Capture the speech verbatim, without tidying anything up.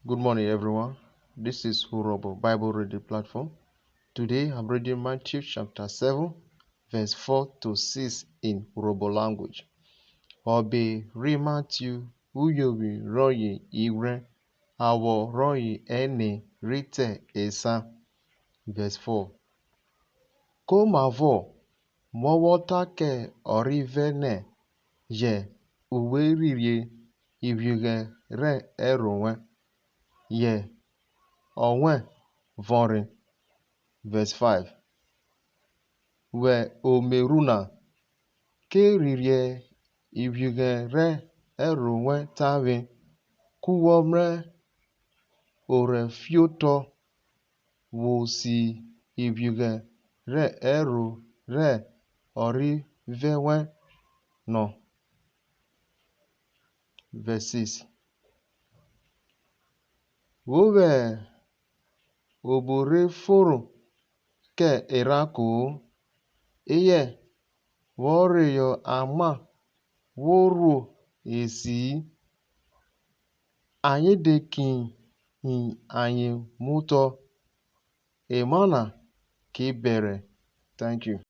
Good morning, everyone. This is Urhobo Bible Reading Platform. Today, I'm reading Matthew chapter seven, verse four to six in Urhobo language. Ọbe ri Matthew, uyovwi rọye ighwrẹn, awọ rọye ẹne ri te esan. Verse four. Komavọ wọ vwọ ta kẹ ọrivẹ nẹ, yẹ uwe rhirhie ivwighrẹ rẹ ẹro wẹn, yẹ ọ wẹn vọnre? Verse five. Vwẹ omeru na, ke rhirhie ivwighrẹ rẹ ẹro wẹn tavwe, ku wọ mrẹ orhẹfiotọ vwo si ivwighrẹ rẹ ẹro rẹ ọrivẹ wẹn nọ. Verse six. Wo vwẹ obo re foro kẹ eranko-o, eyẹ wọ reyọ amwa vwo ruo esi-i, ayen de ki hin ayen muotọ, emọ na ke bẹrẹ. Thank you.